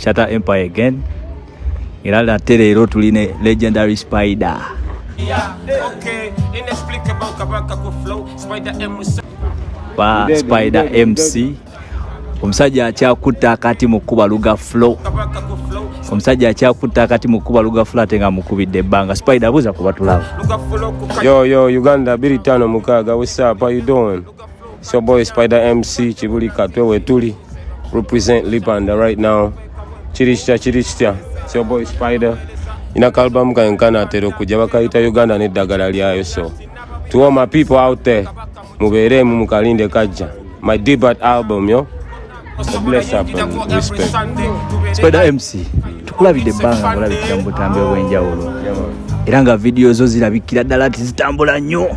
Shatta Empire again. Era nate leero tuli ne Legendary Spider. Yeah, okay, inexplicable Kabaka ku flow, Spider MC. Ba Spider MC. Omusajja akyakutta akati mu kkuba Luga Flow. Kabaka ku flow, Omusajja akyakutta akati mu kkuba Luga Flow ate nga mukubidde ebbanga. Spider, buuza kuba tulaba. Luga flow ku Yo, yo, Uganda, 256, what's up? How you doing? It's your boy Spider MC, Kibuli Katwe Wetuli. Represent Lipanda right now. Chiri chita, chiri chita. It's your boy Spider. Ina album kange kanatera okujja, bakayita Uganda n'eddagala lyayo. So to all my people out there, mubeeremu mukalinde kajja. My debut album, yo. So bless up and respect. Spider MC, tukulabidde ebbanga ng'olabikira mu butambi obw'enjawulo era nga vidiyo zo zirabikira ddala nti zitambula nnyo,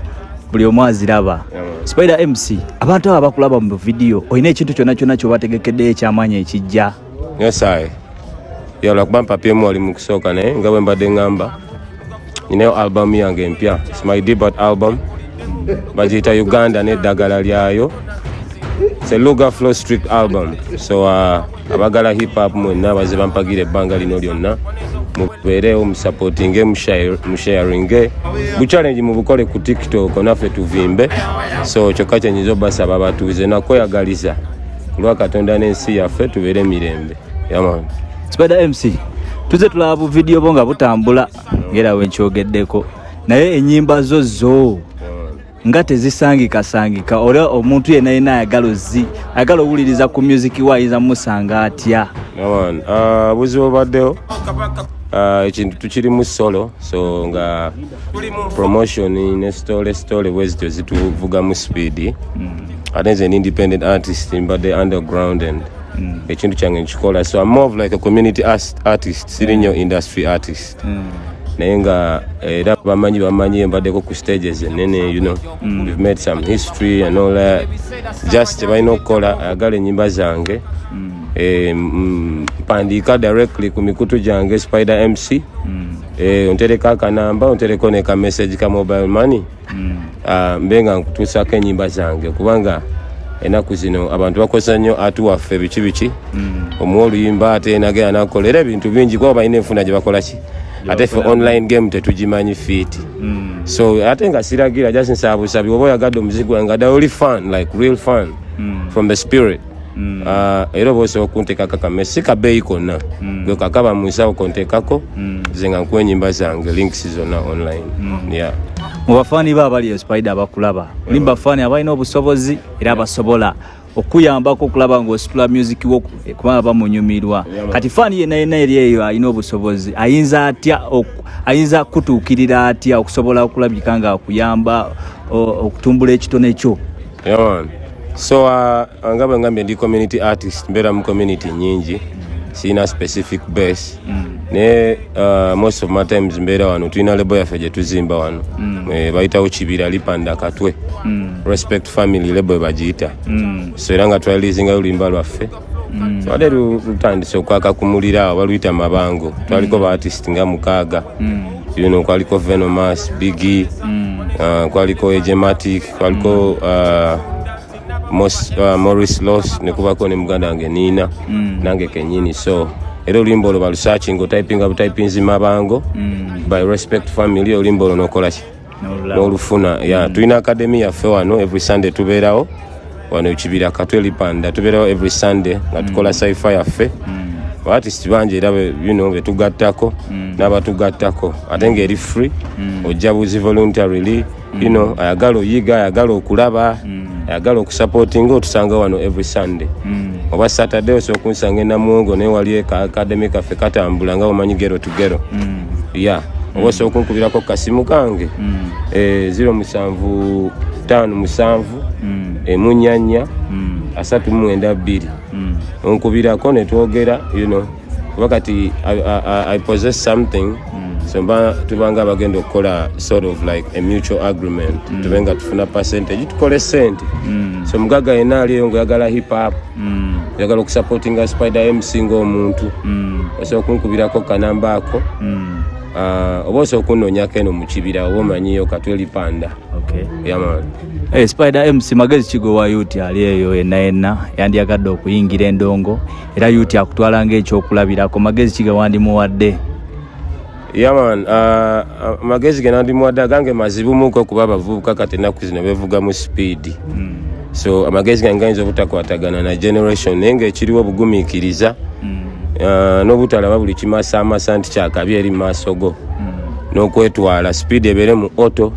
buli omu aziraba. Yeah, man. Spider MC, abantu abo abakulaba mu vidiyo, olina ekintu kyonna kyonna kyobategekeddeyo ekyamaanyi ekijja? Yes, I. Yeah, lwakuba mpapyemu wali mu kusooka, naye nga bwe mbadde ŋŋamba, ninayo album yange empya. It's my debut album. Bagiyita Uganda n'eddagala lyayo. It's a Luga Flow Street album. So abagala hip hop mwenna baze bampagira ebbanga lino lyonna, mubeerewo, musupportinge, musharinge bu challenge mubukole ku TikTok, naffe tuvimbe. So kyokka kyenyinza obasaba, abatuuze nakweyagaliza ku lwa Katonda n'ensi yaffe tubeere mirembe. Yeah, man. Spider MC, tuze tulaba bu vidiyo bwo nga butambula ngera wenkyogeddeko, naye ennyimba zo zo nga tezisangikasangika. Era omuntu yenna yenna ayagala ozzi ayagala owuliriza ku music we ayinza mumusanga atya? Yeah, man. Buzibu obaddewo, ekintu tukirimu solo, so nga promotion ne story story bwe zityo zituvugamu speed. Ate nze ndi independent artist, mbadde underground and ekintu kyange nkikola, so I'm more of like a community artist, siri nnyo industry artist. Naye nga era bamanyi mbaddeko ku stages enene. We've made some history and all that. Just tebalina okukola, ayagala enyimba zange, mpandiika directly ku mikutu gyange, Spider MC. Ontereko akanamba, ontereko ne ka message ka mobile money. Ah, mbe nga nkutuusako enyimba zange, kubanga ennaku zino abantu bakozesa nnyo atu waffe biki biki. Omuwa oluyimba ate nagenda nakola era ebintu bingi, kuba balina enfuna gye bakola ki, ate ffe online game tetugimanyi fiiti. So ate nga siragira, just nsaba busabi, oba oyagadde omuziki gwange nga ddala oli fan, like real fan from the spirit. Ah, era oba osobola okunteekako akamesi, si kabeeyi konna, gwe kakaba mu nsawo konteekako, nze nga nkuwa enyimba zange, links zonna online, yeah. Mu bafaani bo abali e Spider abakulaba, oli mu bafaani abalina obusobozi era abasobola okuyambako okulaba ng'ositula music wo kubanga bamunyumirwa. Kati faani yenna yenna eri eyo alina obusobozi ayinza atya ayinza kutuukirira atya okusobola okulabika nga akuyamba okutumbula ekitone kyo? Yeah, man. So nga bwe ngambye, ndi community artist, mbeera mu community nyingi, sirina specific base. Naye most of my times mbeera wano, tulina label yaffe gye tuzimba wano. Bayitawo Kibira Lipanda Katwe. Respect Family label bagiyita. So era nga twalizingayo oluyimba lwaffe. So ate lutandise okwaka ku muliro awo, baluyita Mabango. Twaliko ba artist nga 6. Kwaliko Venomas, Biggie, kwaliko Ejematic, kwaliko Maurice Loss, nekubako ne muganda wange Nina, nange kenyini. So era oluyimba olwo balusearching, otypinga butypinzi Mabango by Respect Family, oluyimba olwo nokola ki, n'olufuna. Yeah, tulina academy yaffe wano, every Sunday tubeerawo wano Kibira Katwe Lipanda, tubeerawo every Sunday nga tukola cypher yaffe. Artist bangi era betugattako n'abatugattako, ate ng'eri free, ojja buzi voluntarily. Ayagala oyiga, ayagala okulaba, ayagala okusupportinga, otusanga wano every Sunday oba Saturday. Osobola okunsanga enamuwongo, naye wali ka academy kaffe katambula nga omanyi ghetto to ghetto. Yeah, oba osobola okunkubirako kasimu kange, 0757 4 392. Onkubirako netwogera, kuba kati I possess something. So mba tubanga abagenda okukola sort of like a mutual agreement, tube nga tufuna percentage, tukole sente. So mugagga yenna aliyo ngaoyagala hip hop, oyagala okusupportinga Spider MC ng'omuntu, osobola okunkubirako kanamba ako. Ah, oba osobola okunoonyako eno mu kibira, oba omanyiyo Katwe Lipanda. Okay. Yeah, man. Hey, Spider MC, magezi kigo wa youth ali eyo yenna yenna yandiyagadde okuyingira endongo, era youth akutwala ng'ekyokulabirako, magezi ki ge wandimuwadde? Yeah, man. Amagezi ge nandimuwadde agange mazibumuko, kuba abavubuka kati ennaku zino bevuga mu speed. So amagezi gange gayinza obutakwatagana na generation, naye ngaekiriwo obugumiikiriza n'obutalaba buli kimasaamasa nti kyakabi eri mu maaso go, n'okwetwala speed ebeere mu auto.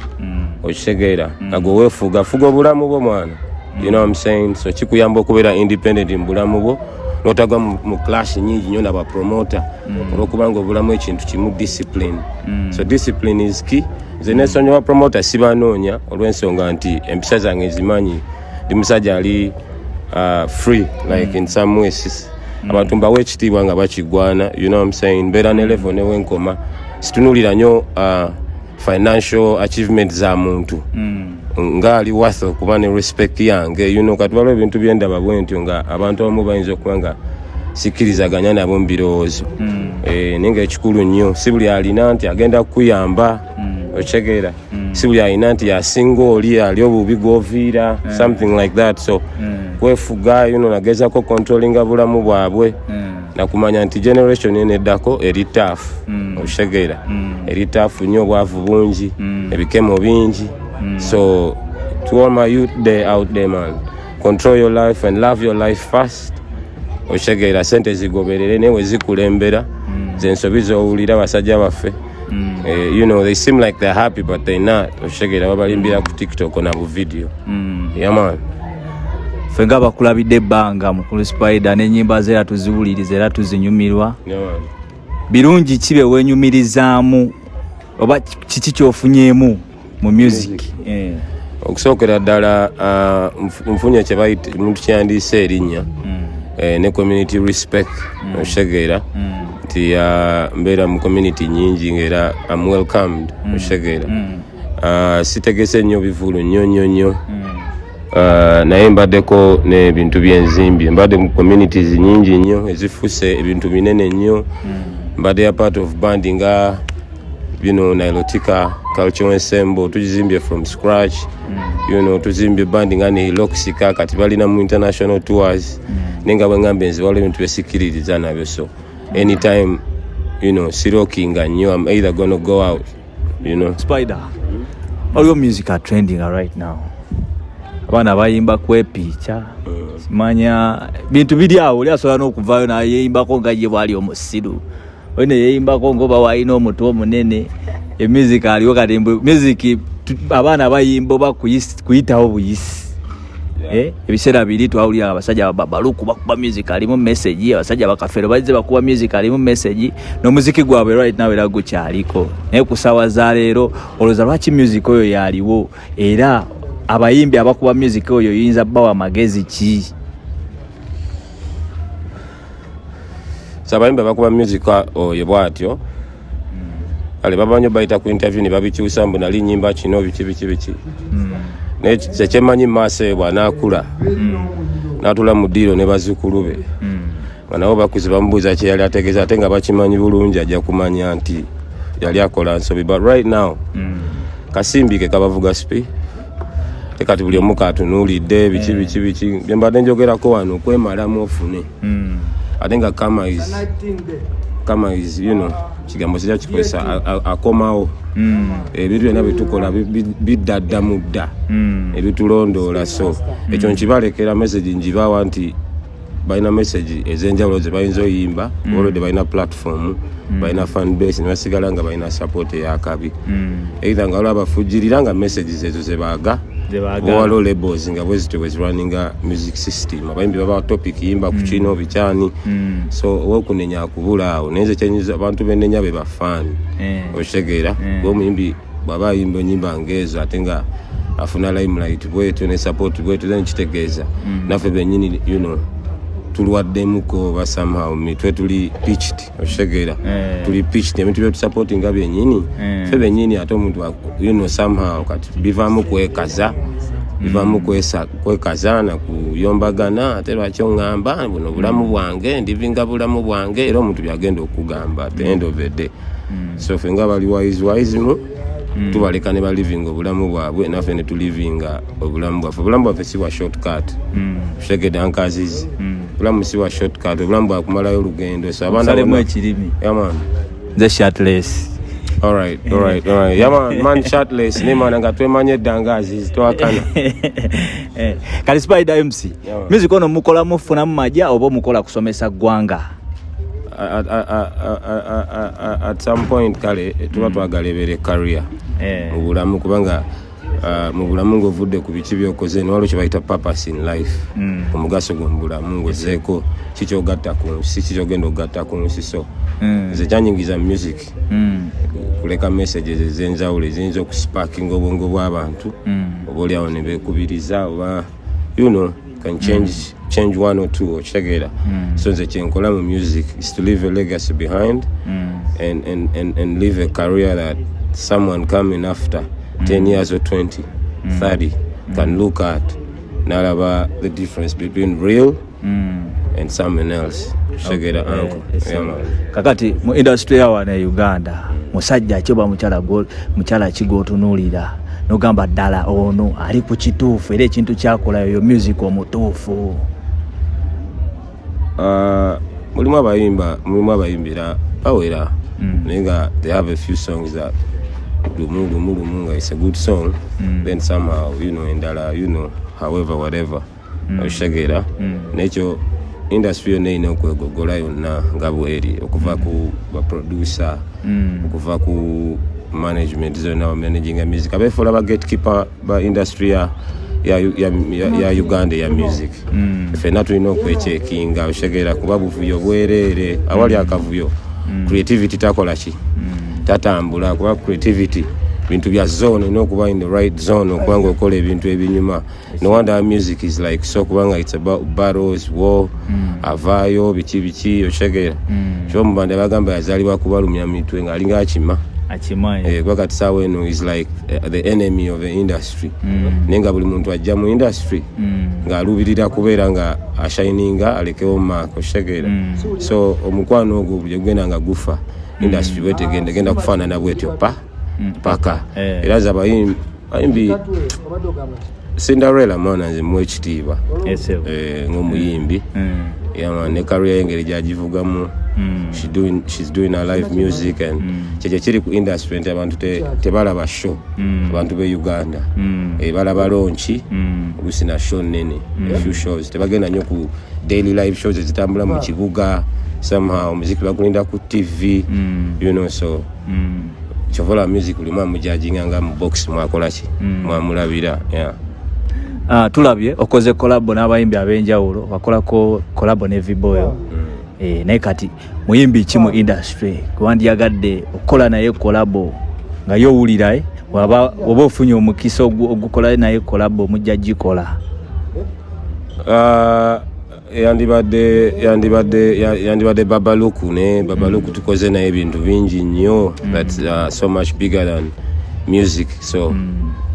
Okitegeera? Nga gwe weefuga, fuga obulamu bwo, mwana, you know what I'm saying? So kikuyamba okubeera independent mu bulamu bwo, n'otagwa mu clash nyingi nnyo nabapromota, olwokubanga obulamu ekintu kimu, discipline. So discipline is key. Nze nesonyiwa promoter, sibanoonya, olw'ensonga nti empisa zange nzimanyi, ndi musajja ali free, like in some ways abantu mbawa ekitiibwa nga bakigwana, you know what I'm saying? Mbeera ne level newenkoma, situnulira nnyo financial achievement za muntu ngaali worth okuba ne respect yange. Kati waliwo ebintu byendaba bwe ntyo nga abantu abamu bayinza okuba nga sikkirizaganya nabo mu birowoozo. Naye nga ekikulu nnyo, si buli alina nti agenda kukuyamba. Okitegeera? Si buli alina nti yasinga oli ali obubi gwoviira, something like that. So kwefuga, nagezako controllinga bulamu bwabwe, nakumanya nti generation eno eddako eri tough. Okitegeera? Eri tough nnyo, obwavu bungi, ebikemo bingi. So to all my youth there, out there, man, control your life and love your life first. Okitegeera? Sente zigoberere, naye wezikulembera zensobi zowulira basajja baffe. They seem like they're happy, but they're not. Okitegeera? Babalimbira ku TikTok na bu video. Yeah, man. Ffe nga bakulabidde ebbanga, mukulu Spider, n'ennyimba ze era tuziwuliriza era tuzinyumirwa. Yeah, man. Birungi ki bye weenyumirizaamu, oba kiki kyofunyeemu mu music? Okusookera ddala, nfunye kyebayita omuntu kyandiise erinnya ne community respect. Okitegeera nti mbeera mu community nyingi ngaera am welcomed. Okitegeera? Sitegese nnyo bivulu nnyo nnyo nnyo. Naye mbaddeko n'ebintu byenzimbye, mbadde mu communities nyingi nnyo ezifuse ebintu binene nnyo. Mbadde ya part of band nga bino Nilotica Cultural Ensemble, tugizimbye from scratch. Tuzimbye band nga Niloxica, kati balina mu international tours. Naye nga bwengambye, nze waliwo ebintu byesikiririza nabyo, so anytime sirokinga nnyo, I'm either gonna go out. Spider, waliwo music are trending right now, abaana bayimba kwepiica, simanya bintu biri awo. Oli asobola n'okuvaayo nayeyimbako nga ye bwali omusiru, oli neyeyimbako ngaoba walina omutwe omunene. Emusic aliwo kati mbu music abaana bayimba oba kuyitawo buyisi. Ebiseera biri twawulira abasajja babaluku bakuba music alimu message, abasajja bakafero bazze bakuba music alimu message, n'omuziki gwabwe right now era gukyaliko. Naye ku ssaawa za leero, olowooza lwaki music oyo yaliwo, era abayimbi abakuba music oyo oyinza bawa magezi ki? So abayimbi abakuba music oyo bwatyo, kale baba nnyo bayita ku interview ne babikyusa mbu nali nyimba kino, biki biki biki. Naye kyekyemanyi, mu maaso eyo bw'anaakula n'atula mu ddiiro ne bazzukulu be nga nabo bakuze, bamubuuza kye yali ategeeza, ate nga bakimanyi bulungi, ajja kumanya nti yali akola nsobi. But right now kasimbi ke kabavuga speed. Te kati buli omu katunuulidde biki biki biki bye mbadde njogerako wano, okwemalamu ofune, ate nga karma is kigambo kijja kikozesa akomawo. Ebintu byonna byetukola bidda dda mu dda ebitulondoola. So ekyo nkibalekera, message ngibawa nti balina message ez'enjawulo ze bayinza oyimba. Already balina platform, balina fan base, ne basigala nga balina support eyakabi, either nga waliwo abafujirira nga messages ezo zebaaga, Ze baagala. waliwo labels nga bwe zityo bwe zirunninga music system, abayimbi baba topic, yimba ku kino bikyani. So owokunenya akubula awo, naye nze kyenyinza, abantu benenya be bafaani. Okitegeera? Gwe omuyimbi bw'aba ayimba enyimba ngaezo, ate nga afuna limelight bwetyo ne support bwetyo, then kitegeeza naffe bennyini tulwaddemuko oba somehow mitwe tuli pitched. Okitegeera? Tuli pitched, ebintu byetusupportinga byennyini ffe bennyini, ate omuntu somehow kati bivaamu kwekaza, bivaamu kwekaza na kuyombagana. Ate lwaki oŋŋamba buno bulamu bwange, ndivinga bulamu bwange, era omuntu byagenda okugamba at the end of the day. So ffe nga bali wise wise mu Tubaleka ne balivinga obulamu bwabwe, naffe ne tulivinga obulamu bwaffe. Obulamu bwaffe si bwa shortcut. Okitegedde, Uncle Aziz? Obulamu si bwa shortcut, obulamu bwakumalayo olugendo. So abaana Osalemu bonna- ekirimi. Yeah, man. Nze shirtless. Alright. Yeah, man, man shirtless. Ne man nga twemanye edda nga Aziz twakana. Kati Spider MC, Yeah, man. music ono mukola mufunamu majja oba omukola kusomesa ggwanga? At some point kale tuba twagala ebeere career mu bulamu, kubanga mu bulamu ng'ovudde ku biki byokoze, newaliwo kye bayita purpose in life, omugaso gwe mu bulamu ng'ozzeeko kikyogatta ku nsi, kikyogenda okugatta ku nsi. So nze kyanyingiza mu music kuleka messages ez'enjawulo eziyinza okusparkinga obwongo bw'abantu, oba oliawo ne beekubiriza, oba can change one or two, okitegeera? So nze kyenkola mu music is to leave a legacy behind and leave a career that someone coming after 10 years or 20, 30 can look at nalaba the difference between real and someone else, okitegeera, uncle? Yeah, man. Kakati mu industry ya wano e Uganda, musajja ki oba mukyala mukyala ki gwotunuulira nogamba ddala ono ali ku kituufu era ekintu kyakola yoyo music omutuufu? Mulimu abayimba, mulimu abayimbira bawera, naye nga they have a few songs that lumu lumu lumu nga it's a good song, then somehow endala, however, whatever, okitegeera? Nekyo industry yonna erina okwegogola yonna nga bweri, okuva ku baproducer, okuva ku management zonna bamanaginga music, abefuula ba gatekeeper ba industry ya Uganda eya music. Ffenna tulina okwecheckinga, okitegeera? Kuba buvuyo bwereere. Awali akavuyo, creativity takola ki? Tatambula, kuba creativity bintu bya zone, olina okuba in the right zone okuba nga okola ebintu ebinyuma. No wonder our music is like so, kubanga it's about battles, war, avaayo biki biki, okitegeera? Kyomubanda bagamba yazaalibwa kubalumya mitwe ng'alinga akima. Akimanyi. Kuba kati saawa eno is like the enemy of the industry, naye nga buli muntu ajja mu industry ng'aluubirira kubeera nga ashininga, alekewo mark, okitegeera? So omukwano ogwo buli gugenda nga gufa, industry bwetegenda egenda kufaanana bwetyo pa paka. Era ze abayimbi, Cinderella mwana nze muwa ekitiibwa ng'omuyimbi. Yeah, man, ne career ye engeri gyagivugamu, she's doing her live music and kyekyo kiri ku industry nti abantu tebalaba show. Abantu be Uganda balaba launch oluusi na show nene, a few shows, tebagenda nnyo ku daily live shows ezitambula mu kibuga. Somehow omuziki bagulinda ku TV, so kyova olaba music buli mwamujajinga nga mu box mwakola ki, mwamulabira, yeah. Tulabye okoze collabo n'abayimbi ab'enjawulo, wakolako collabo ne Viboyo. Naye kati muyimbi ki mu industry gwewandyagadde okukola naye collabo nga ye owulira, waba oba ofunye omukisa ogukola naye collabo mujja gikola? Yandibadde Babaluku, ne Babaluku tukoze naye ebintu bingi nnyo that so much bigger than music. So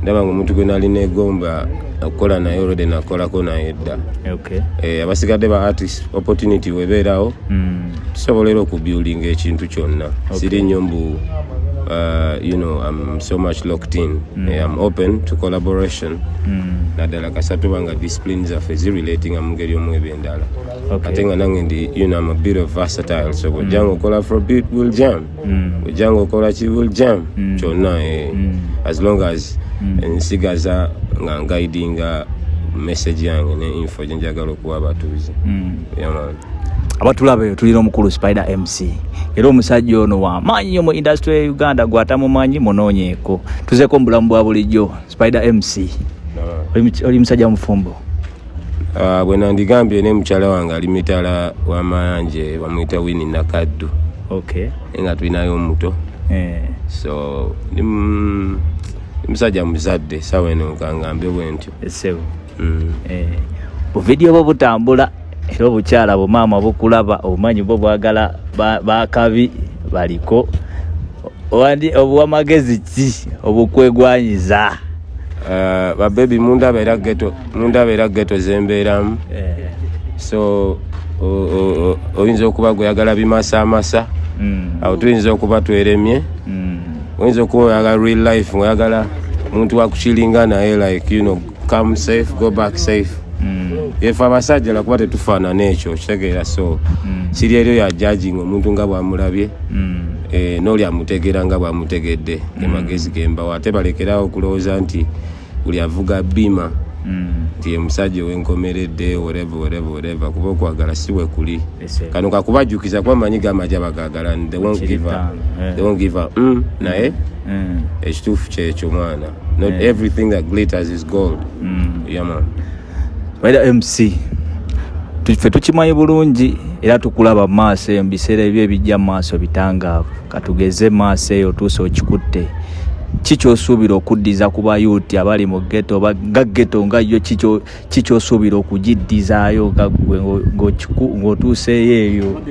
ndaba nga omuntu gwe nali negomba okukola naye already nakolako naye dda. Abasigadde ba artist, opportunity webeerawo, tusobola era okubuildinga ekintu kyonna. Siri nnyo mbu I'm so much locked in. I'm open to collaboration, naddala kasita tuba nga discipline zaffe zirelatinga mu ngeri omu eba endala. Ate nga nange ndi I'm a bit of versatile, so bwojjanga okola afrobeat, will jam, bwojjanga okola ki, will jam kyonna, as long as nsigaza nga nguidinga message yange ne info gye njagala okuwa abatuuze. Yeah, man. Abatulaba eyo, tulina omukulu Spider MC, era omusajja ono wamaanyi nnyo mu industry ya Uganda. Gwatamumanyi munoonyeeko. Tuzeeko mu bulamu bwa bulijjo, Spider MC, oli musajja mufumbo? Bwe nandigambye, ne mukyala wange ali mitala w'amayanje, bamuyita Wini Nakaddu, naye nga tulinayo omuto. So ndi musajja muzadde sawa eno, kangambe bwe ntyo. Esebo. Buvidiyo bwo butambula, era obukyala bumaama bukulaba, obumanyi bwo bwagala bakabi baliko. Obuwa magezi ki obukwegwanyiza? Babebi mundaba era ghetto, mundaba era ghetto zembeeramu. So oyinza okuba gweyagala bimasaamasa, awo tuyinza okuba tweremye. Oyinza okuba oyagala real life, ngaoyagala muntu wakukiringa naye, like, come safe, go back safe. Efe abasajja lwakuba tetufaanana ekyo, kitegeera? So kiri eryo ya judging omuntu nga bwamulabye, n'oli amutegeera nga bwamutegedde. Gemagezi gembawa, ate balekerawo okulowooza nti buli avuga Beamer nti ye musajja ow'enkomeredde, whatever, whatever, whatever, kuba okwagala si bwe kuli. Kano kakubajjukiza kuba manyi gamajja bagagala, they won't give up. They won't give up. Naye ekituufu kyekyo, mwana, not everything that glitters is gold. Yeah, man. Spider MC, ffe tukimanyi bulungi era tukulaba mu maaso eyo mu biseera ebyo ebijja mu maaso bitangaavu. Katugeze mu maaso eyo otuuse okikutte, ki kyosuubira okuddiza ku bayuuti abali mu ghetto, oba nga ghetto nga yo, ki kyosuubira okugiddizaayo nga gwe ng'otuuseeyo eyo?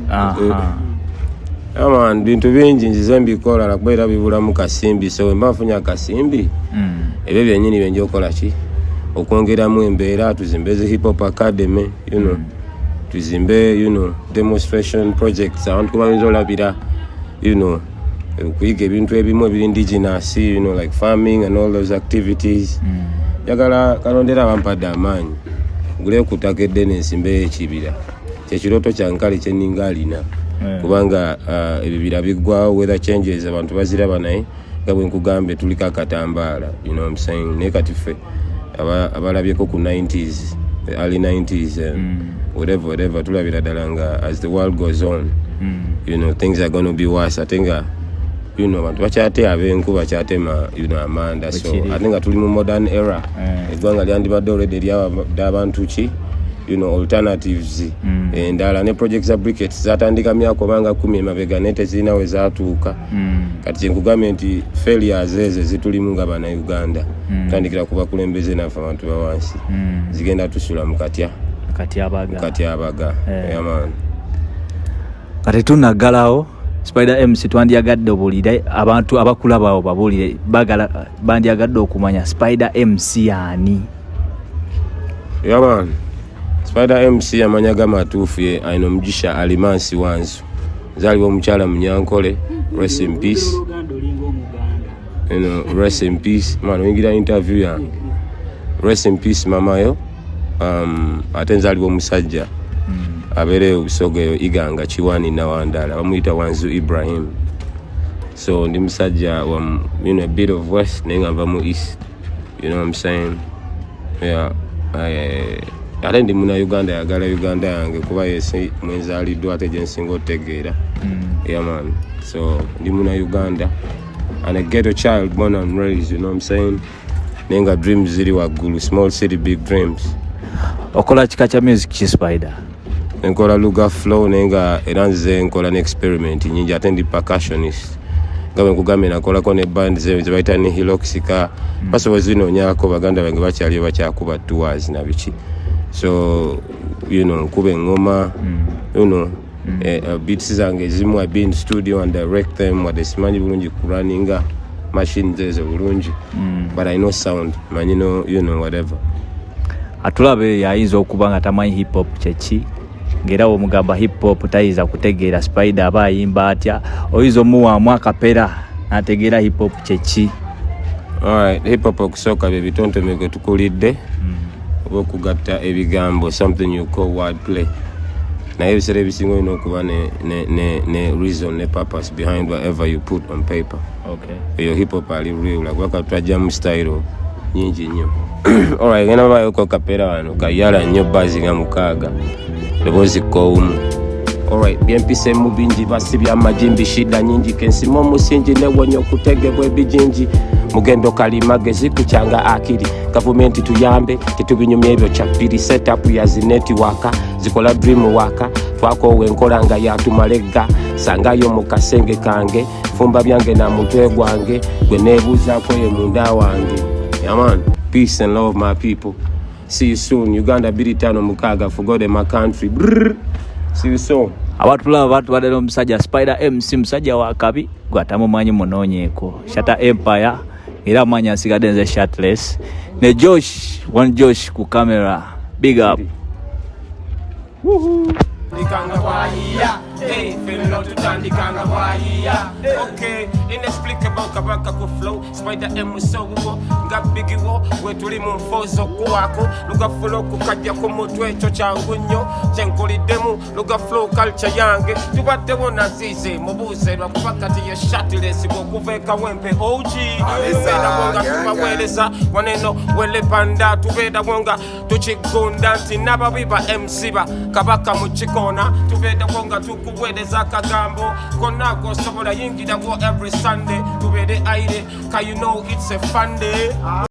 Aha. Yeah, man, bintu bingi nzize mbikola, lwakuba era bibulamu kasimbi. So wemba nfunye akasimbi, ebyo byennyini byenja okola ki, okwongeramu embeera, tuzimbe zi hip hop academy, tuzimbe demonstration projects abantu kwe bayinza olabira okuyiga ebintu ebimu ebiri indigenous, like farming and all those activities. Njagala kalondera bampadde amaanyi ngule ku ttaka eddene, nsimbeyo ekibira. Kyekirooto kyankale kyeninga alina, kubanga ebibira biggwawo, weather changes abantu baziraba, naye nga bwe nkugambye tuliko akatambaala, you know what I'm saying? Naye kati ffe abalabyeko ku 90s, the early 90s, whatever, whatever, tulabira ddala nga as the world goes on, things are going to be worse. Ate nga abantu bakyate abenku bakyatema amanda, so Bwekiri. ate nga tuli mu modern era, eggwanga lyandibadde already eryawadde abantu ki, alternatives endala. Ne project za briquettes zatandika myaka obanga 10 emabega, naye tezirina we zatuuka. Kati kyenkugambye nti failures ezo zitulimu nga Bannayuganda, tutandikira ku bakulembeze naffe abantu bawansi, zigenda tusula mu katya Katyabaga. Katyabaga. Yeah, man. Kati tunaggalawo, Spider MC, twandyagadde obuulire abantu abakulaba, babuulire bagala bandyagadde okumanya Spider MC ani. Yeah, man. Spider MC, amanya gamatuufu ye ayina omugisha Alimansi Wanzu, nzaalibwa omukyala Munyankole, rest in peace. Rest in peace, man. Oyingira interview yange, rest in peace mamayo. Ate nzaalibwa omusajja abeereyo Obusoga eyo Iganga Kiwani Nawandala, bamuyita Wanzu Ibrahim. So ndi musajja wa a bit of west, naye nga nva mu east, you know what I'm saying? Yeah. Ate ndi muna Uganda, yagala Uganda yange kuba yesi mwenzaliddwa ate gyensinga otegeera. Yeah, man. So ndi muna Uganda and a ghetto child born and raised, you know what I'm saying? Naye nga dreams ziri waggulu, small city, big dreams. Okola kika kya music ki, Spider? Nkola luga flow, naye nga era nze nkola ne experiment nyingi. Ate ndi percussionist nga bwe nkugambye, nakolako ne band ze bayita ne Hiloxika, basobola zinoonyako, baganda bange bakyaliyo bakyakuba tours na biki. So nkuba eŋŋoma, beats zange ezimu I be in studio and direct them, wadde simanyi bulungi kurunninga machines ezo bulungi, but I know sound, manyi no whatever. Atulaba eyo ayinza okuba nga tamanyi hip hop kyeki, ng'era womugamba hip hop tayinza kutegeera Spider aba ayimba atya. Oyinza omuwaamu akapera n'ategeera hip hop kyeki? Alright, hip hop okusooka bye bitontome gwe tukulidde, oba okugatta ebigambo, something you call word play, naye ebiseera ebisinga olina okuba ne reason ne purpose behind whatever you put on paper. Eyo hip hop ali real, lwakuba twajjamu style nyingi nnyo. Alright, genda babayoko kapera wano kayala nnyo, bazi nga 6, ddoboozi kowumu. Alright, byempisemu bingi, basibya amajimbi, shida nyingi, kensima omusingi newonya okutegebwa ebijinji, mugendo kalimagezi kukyanga akiri, gavumenti tuyambe tetubinyumya ebyo kyapiri, setup ya zi network zikola dream waka, twakoowa enkola nga yatumalegga, sangayo mu kasenge kange, fumba byange na mutwe gwange gwe neebuuzaako ye munda wange. Yeah, man. Peace and love, my people. See you soon. Uganda 2056 for God and my country. Brrr. See you soon. Abatulaba, batubadde n'omusajja Spider MC, musajja wa kabi, gwe atamumanyi munoonyeeko Shata Empire. Era amanya nsigadde nze Shatless ne Josh one, Josh ku camera. Big up. Likanga bwayiya. Hey, fenno tutandika nga bwayiya. Okay, inexplicable, Kabaka ku flow, Spider M wo nga bigiwo wetuli mu nfo z'okuwaako lugafulo okukajja ku mutwe. Ekyo kyangu nnyo kyenkuliddemu luga flow culture yange tubaddewo nazize mubuuze lwakuba kati ye shatilesi bw'okuva e Kawempe OG tubeerawo nga tubaweereza waneno welepanda, tubeerawo nga tukigunda nti n'ababi ba MC ba Kabaka mu kikoona, tubeerawo nga tukuweereza akagambo konna kosobola yingirawo every Sunday tubeere aire ka, you know it's a fun day.